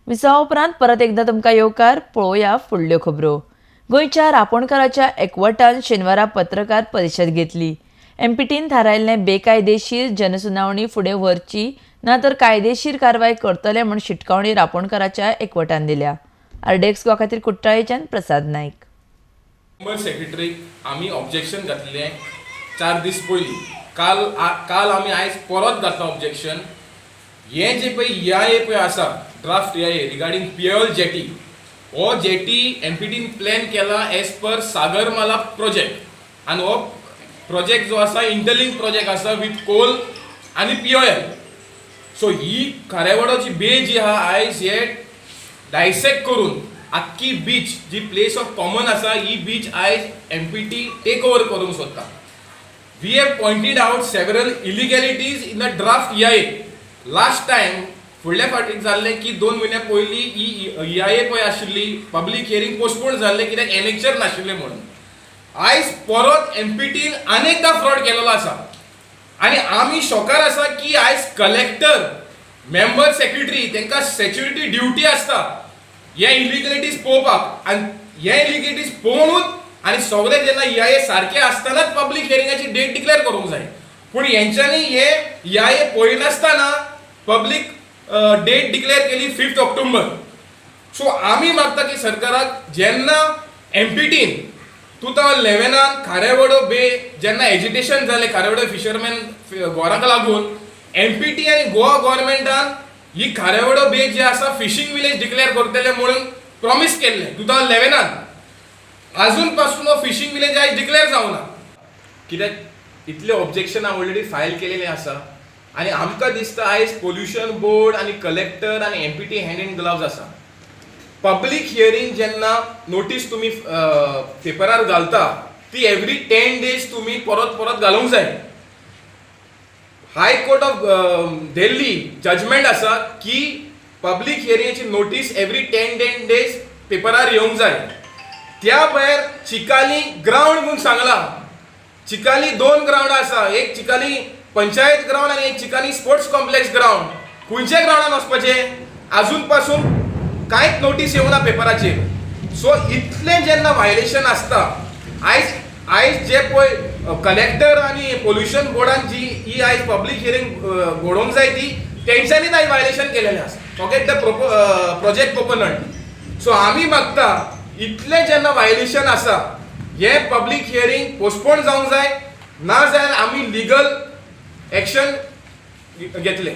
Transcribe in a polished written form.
विसवा उपरांत परत एकदा तुमकां येवकार. पळोवया फुडल्यो खबरो. गोंयच्या रापोणकाराच्या एकवटान शेनवारा पत्रकार परिशद घेतली. एमपीटीन थारायल्लें बेकायदेशीर जनसुनावणी फुडें व्हरची ना तर कायदेशीर कारवाय करतले म्हूण शिटकावणी रापोणकाराच्या एकवटान दिल्या. आरडीएक्स गोवा खातीर कुट्टाळेच्यान प्रसाद नायक. मेंबर सेक्रेटरीक आमी ऑब्जेक्शन घातलें 4 दीस पयलीं. काल आमी आयज परत घातलां ऑब्जेक्शन. हें जें पळय ईआयए पळय आसा, ड्राफ्ट ईआयए रिगार्डींग पियोल जेटी, हो जेटी एमपीटीन प्लॅन केला एज पर सागरमाला प्रोजेक्ट आनी हो प्रोजेक्ट जो आसा, इंटरलिंक प्रोजेक्ट आसा विथ कोल आनी पीओएल. सो ही खारेवाडोची बे जी आहा, आयज हे डायसेक्ट करून आख्खी बीच जी प्लेस ऑफ कॉमन आसा, ही बीच आयज एमपीटी टेक ओवर करूंक सोदता. We have pointed out several illegalities in the draft EIA. Last time, फुडल्या फावटीक जाल्लें की 2 म्हयन्या पयलीं ही ईआयए पळय आशिल्ली, पब्लीक हियरींग पोस्टपोन जाल्लें कित्याक एनेक्चर नाशिल्लें म्हणून. आयज परत एमपीटीन अनेकदां फ्रॉड केलेलो आसा आनी आमी शॉकार आसा की आयज कलेक्टर, मेंबर सेक्रेटरी, तांकां स्टॅच्युटरी ड्युटी आसता हे इलिगलिटीज पळोवपाक आनी हे इलिगलिटीज पळोवनूच आनी सगळे जेन्ना ईआयए सारके आसतनाच पब्लीक हियरिंगाची डेट डिक्लेअर करूंक जाय. पूण हेंच्यांनी हे ईआयए पळयनासतना पब्लीक डेट डिक्लेअर केली 5 ऑक्टोबर. सो आमी मागता की सरकाराक, जेन्ना एमपीटीन 2011नान खारेवाडो बे जेन्ना एजिटेशन जालें खारेवाडो फिशरमॅन गोराक लागून, एमपीटी आनी गोवा गव्हर्मेंटान ही खारेवाडो बे जी आसा फिशींग विलेज डिक्लेअर करतले म्हणून प्रॉमीस केल्लें 2011नान. अजून पासून हो फिशींग विलेज आयज डिक्लेअर जावना कित्याक? इतले ऑब्जेक्शनां ऑलरेडी फायल केलेले आसा आनी आमकां दिसता आयज पोल्युशन बोर्ड आनी कलेक्टर आनी एमपीटी हँड इन ग्लव्स आसा. पब्लीक हियरींग जेन्ना नोटीस तुमी पेपरार घालता, ती एवरी 10 डेज तुमी परत परत घालूंक जाय. High court of Delhi judgment आसा की पब्लीक हियरिंगाची नोटीस एवरी 10 10 डेज पेपरार येवंक जाय. त्या भायर चिकाली ग्रावंड म्हणून सांगला. चिकाली दोन ग्रावंड आसा, एक चिकाली पंचायत ग्रावंड आनी एक चिकाली स्पोर्ट्स कॉम्प्लेक्स ग्रावंड. खंयच्या ग्रावंडान वचपाचें? अजून पासून कांयच नोटीस येवना पेपराचेर. सो इतलें जेन्ना व्हायलेशन आसता, आयज जे पळय कलेक्टर आनी पोल्युशन बोर्डान जी ही आयज पब्लीक हियरींग घडोवंक जाय, ती तेंच्यांनीच आयज व्हायलेशन केलेलें आसा, forget the project proponent. So आमी मागता, इतलें जेन्ना व्हायलेशन आसा, हें पब्लीक हियरींग पोस्टपोन जावंक जाय, ना जाल्यार आमी लिगल एक्शन घेतले.